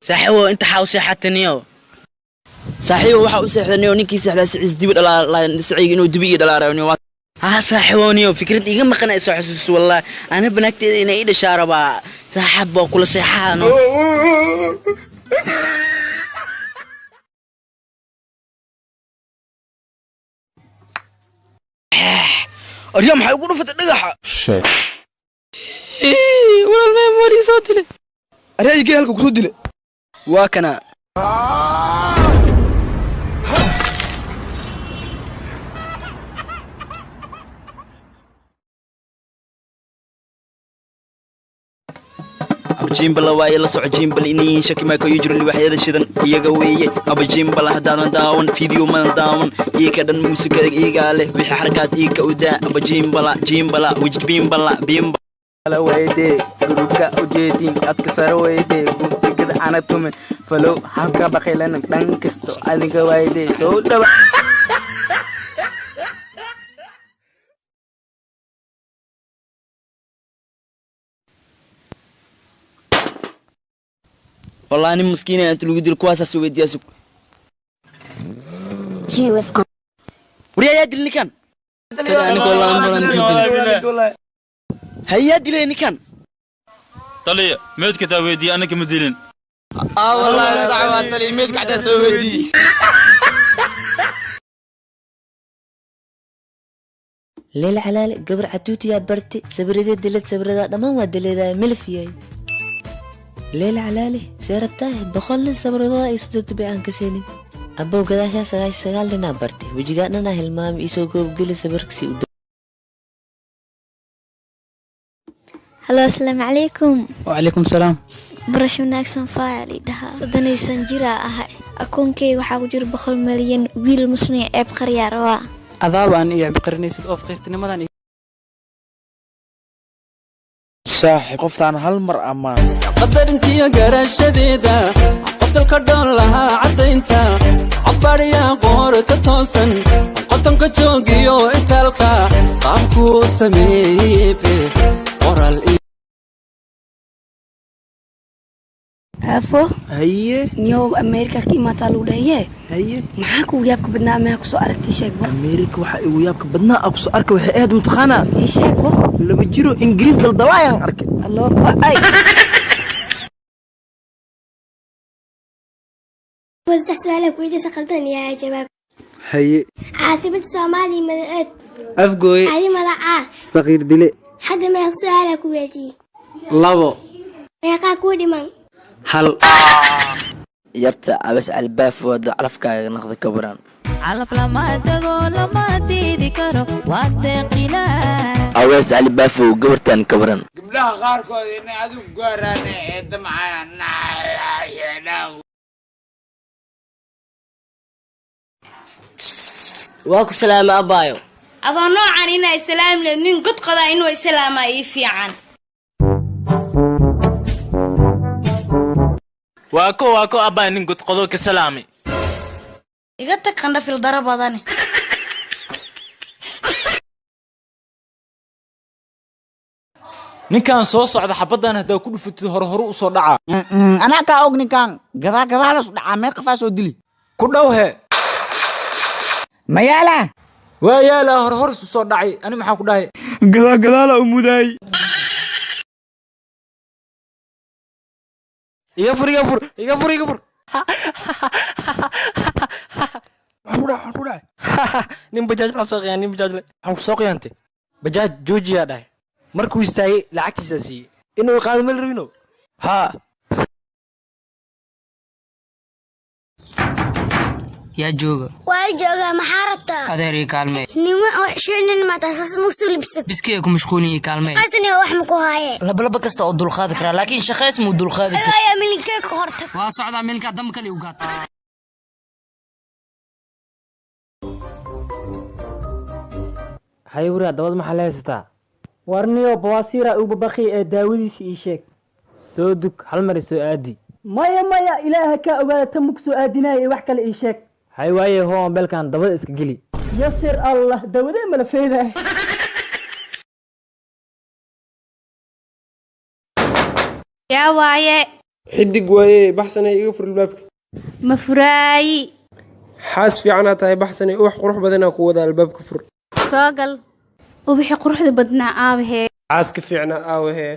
Saaxiibow, inta xaa u seexataniyo? Saaxiibo, waxaa u seexdaniyo ninkii seexdaa siciis dibi dhalaa, siciyga inuu dibi ii dhalaarayo. Haa saaxiibow, niyo fikrad iiga maqan ay soo xasuusto. Wallahi ana banaagteeda inay ii dhashaa rabaa. Saaxab, baa kula seexaano. Arya, maxay ugu dhufatay dhagaxa? Walaal, memory soo dilay. Aryaa, igee halka kusoo dile. Waa kana. Abajimbala waaye, la soco jimbal inayiin shaki maa kayu jiro. Liwaxyada shidan iyaga weeye abajimbala. Haddaadan daawan video madan daawan. Iika dhan muusikada iigaa leh, wixii xarakaad iika u daa. Abajimbala jimbala wijbimbala bimba. Weyde gurubka ujeedin adka sare weyde gubtigada ana tumin falow habka baqilan dhan kasto adinka weyde soo dhawa. Wallahi nin maskiina inta lagu dilo kuwaasaas weydiiyaa. Sug, waryaa, yaa dilay ninkan? Hayaa dilay ninkan? Taliya, meedka taa weydiiye, annaka ma dilin. Wallahi dacwaa taliya, meedka xataa soo weydiiye. Leel calaale gabar catuutiyaa bartay sawiradee dilad, sawiradaa dhammaan waa dileedaaya milfiyay. Leel calaale see rabtaa 100 nin sawiradooda ay soo dubay aan ka seenin. Abow, gadaashaa 99 ninaa bartay, wejigaa dhanaa hilmaamay. Isoo goobgeli sawirkasi u. Halo, asalaamu calaykum. Wacalaykum salaam. Barasho wanaagsan. Faayal ii dhahaa, 30 jiraa ahay. Akoonkeyga waxaa ku jira 100 malyan. Wiil muslim ceeb qaryaa rabaa. Adaaba aan iyo cibqarinaysid oo faqiirtinimadan. Saaxiib, qoftaan hal mar ammaan. Qadarintiyo garashadeeda, qosolka dhoon lahaa, caddaynta cabadhiya, qoorta toosan, qotonka joogiyo itaalka, qaabkuu sameeyebe qoraal. Aafo. Haye. Niyow, Ameerika ka imaataa lagu dhahaye. Haye. Maxaa kugu yaabka badnaa meha kusoo aragtay? Sheegbo. Ameerika waxaa igu yaabka badnaa aa kusoo arka waxay ahayd, mataqaanaa? Ii sheegbo. Laba jiro Ingiriis daldalaayaan arkay. Allo ay. Saddex su-aala ku weydiisa qaldan yaa jawaab. Haye. Caasimada Soomaaliya magaceed? Afgooye. Adi magacaa? Saqiir dile. Hadda meeqa su-aala ku weydiiyey? Labo. Meeqaa kuu dhiman? Hal. Yarta abas albaaf wada calafkaaga naqda ka baran. Calaf lama tago, lama diidi karo, waa deeqilaa. Awees Alibaafow, gabartan ka baran. Gabdhaha qaarkood inay adigu gaaraan ee damcayaan. Waa ku salaama, abaayo. Adoo noocan inaa islaami leed, nin god qodaa inuu islaamaa ii fiican. Waa ko, waa ko, abbaa, nin godqodo ka salaamay. Iga tag, qandhafil daro badane. Ninkan soo socda xabaddan haddaa ku dhufatid, hore hore u soo dhacaa. Anaa kaa og, ninkan gadaa gadaa la dhacaa, meel qafaa soo dili. Ku dhow he. Mayaala. Waa yaalaa, hore hore isu soo dhacay. Ani maxaa ku dhahay? Gadaa gadaala u mudaay. Iga fur, iga fur, iga fur, iga fur. Maxaa ku dhacay? Maxaa ku dhacay? Nin bajaaj la soo qiyaan, nin bajaaj le. Maxaa ku soo qiyaantay? Bajaaj joojiyaa dhahay, markuu istaagay lacagtiisaa siiyey, inuu qaado ma la rabino. Haa. Yaa jooga? Waa joogaa, maxaa rabtaa? Adeer, ii kaalmee. Nima oo xishoonin maata saas ma soo libsat. Biskiya ku mashquulin, ii kaalmee. Qasni wax ma ku haaye. Labalaba kasta oo dulqaadi karaa, laakiin shaqays muu dulqaadi kara. Ayaa milinkee ka hortag. Waa socdaa milinkaa damba kale u gaata. Hay wariyaa, dabad maxaa la haysataa? Warniyo, bawasiira ugu baqi ee daawadiisa ii sheeg. Soo dug, hal mar soo aadi. Maya maya, ilaaha kaa ogaada, tan maku soo aadinaya ee wax kale ii sheeg. Hay waaye, hoo beelkan dabada iska geli. Yasir Allah, dawadee mala feedaay? Yaa waaye? Xidig waaye, Baxsanay, iga fur albaabka. Ma furaayi. Xaas fiicanaa tahay, Baxsanay. Ubax qurux badanaa ku wada, albaabka fur. Soo gal. Ubaxi quruxda badnaa aabahee? Xaaska fiicnaa aawahee?